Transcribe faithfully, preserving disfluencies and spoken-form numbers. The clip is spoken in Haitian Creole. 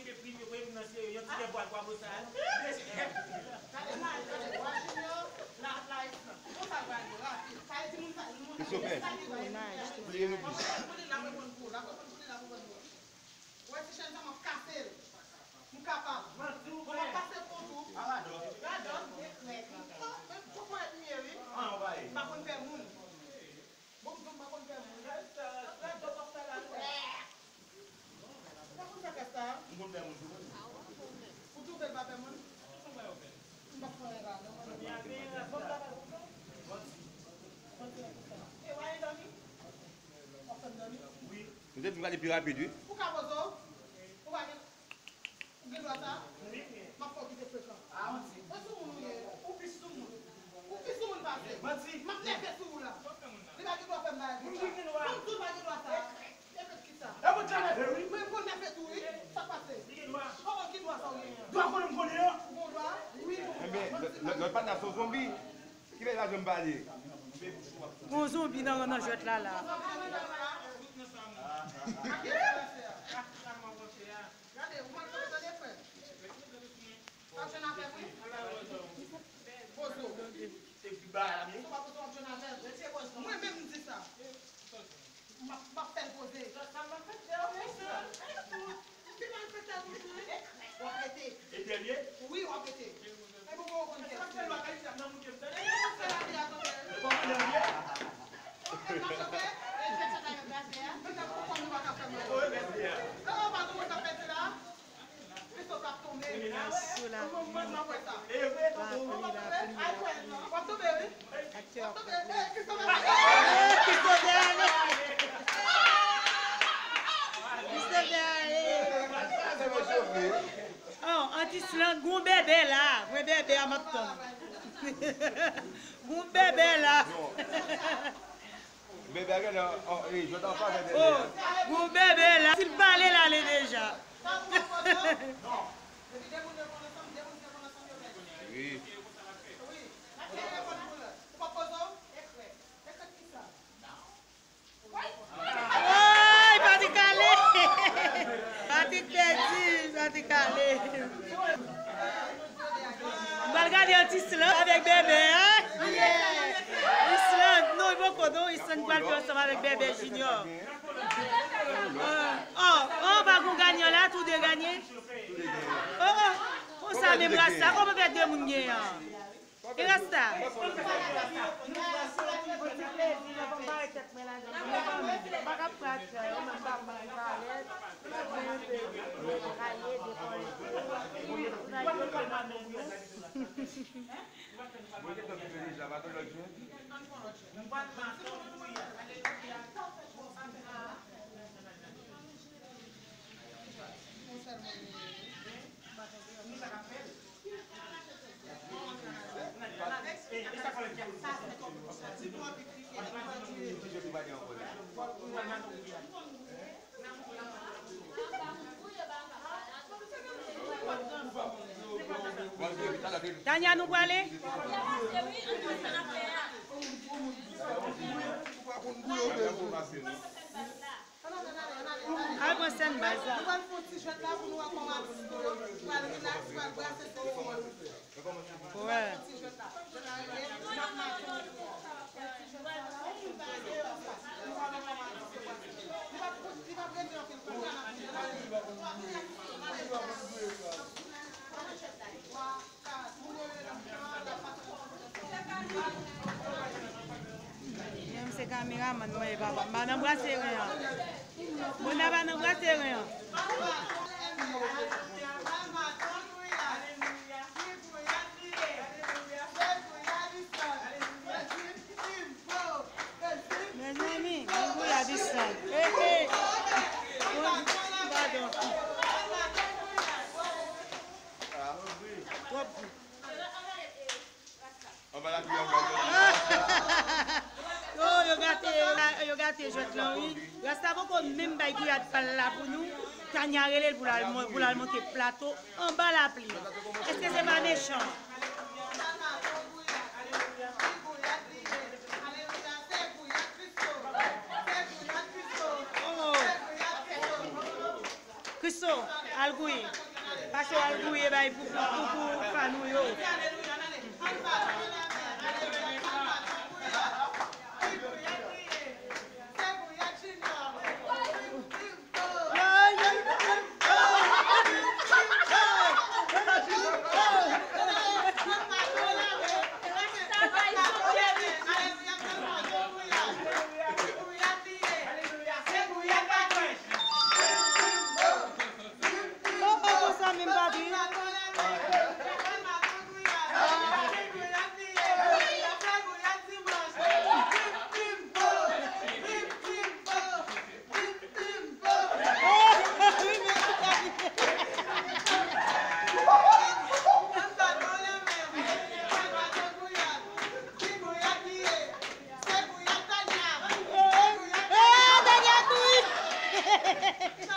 Ke prim yo voye moun nan serye, yon ti kè bwal kwa bosal. Gade la, gade, wa Junior, la, la, konsa pral ye, rapid. Sa vle di moun sa, moun sa ki bay li la, pou li la, pou li la, pou li la, pou li la. Ou wè ti chèn sa, m ap kase l. M kapab. Bon, m ap kase l pou ou tou. Radòt, radòt, ekrèk. Oh, men fòk mwen èt m ye, wi. M pa konn pè moun. Bon, m di w m pa konn fè moun. Radòt w ap fè la, non? Ou pa konn fè kras sa? M konn fè moun tou. Ou twouve l pa fè moun? M p ap fè anyen la, non. Bon, m pa fè l konsa. Manti. Manti nan kisa? E w al dòmi? W ap fè m dòmi? Wi. Ou te di w prale pi rapid, wi. Ou ka poze w? Ou pa gen Ou gen dwa sa? Wi. M ap fè w kite frekan. A, manti. E sou moun ou ye? Ou pi sou moun. Ou pi sou moun pase. Manti. M ap nève sou ou la. Li pa gen dwa fè m bagay konsa. Moun ki gen dwa. Moun tou pa gen dwa sa. E fè kisa? E moun ki nève, wi. Mwen, m konn nève tou, wi. Sa k pase? Li gen dwa. Kòman ki dwa sa ou genyen an? Dwa konnen m konnen an. Ou gen dwa? Wi. Enben, lòt, lòt, lòt patnè a se yon zonbi. Kilè l pa janm pale? Gon zonbi nan, nan jwèt la, la. Gade, ou mal konn tande, frè. W ap jwenn avè m, wi. Pozo. Se pi ba la, men. Se pa pozo w ap jwenn avè m. Mwen menm, m di sa. M ap, m ap fè l poze. Sa m ap fè, se yon mesye. Ki malfektè pou jwe? W ap rete. Etènye? Wi, w ap rete. E pou mwen, w konn kè. Sa fè lwa kay sa nan moun ke m tande. E sa fè la, li a tonbe. E kòman l ye? Ou konn nan tonbe? E jwèt sa ta yon gazè a. Mwen ta pou konn nou pa ka fè mwen. O, e gazè a. Nan anba nou, mwen ta pèdi la. Kristo k ap tonbe. Sou lapli, lapli, lapli. W ap tonbe, wi. Aktè ap kanpe. Ee, Christopher ale! Christopher ale! Oh, Antislan, gon bèbè la. Mwen bèbè a m ap tann. Gon bèbè la. Bèbè a genlè, oh, e, jwèt anfas bèbè a. Oh, gon bèbè la. Si l pale, l ale deja. Wi. Woy, Patrick ale! Patrick pèdi, Patrick ale. M pral gade Antislan avèk Bèbè a. Island, non, li poko non. Island pral fè ansanm avèk Bèbè Junior. Oh, oh, oh, pa gon ganyan la, tou de ganye. Oh, oh, konsa menm ras la, kòman fè de moun genyen an? E Rasta? Tanya, nou prale? Al pran sèn baz la. Nou pral fè yon ti jwèt la pou nou wè kòman atis nou yo pral rilaks, pral brase sèn yo. Wè. Menm se kameramann mwen ye, papa. M pa nan bwa teren an. Mona pa nan bwa teren an. Mezanmi, gon gouyad isan. Hey, hey. Padon. Twòp gou. Yo, yo gate, yo gate jwèt lan, wi. Rasta poko menm bay gouyad pa l la pou nou. Tanya rele l pou l al mon-, pou l al monte plato anba lapli. Èske se pa mechan? Oh. Kristo, al gouye. Pase w al gouye bay pou, pou, pou, pou fan ou yo. Oh, oh, konsa menm, papi. Eh, Tanya kouri.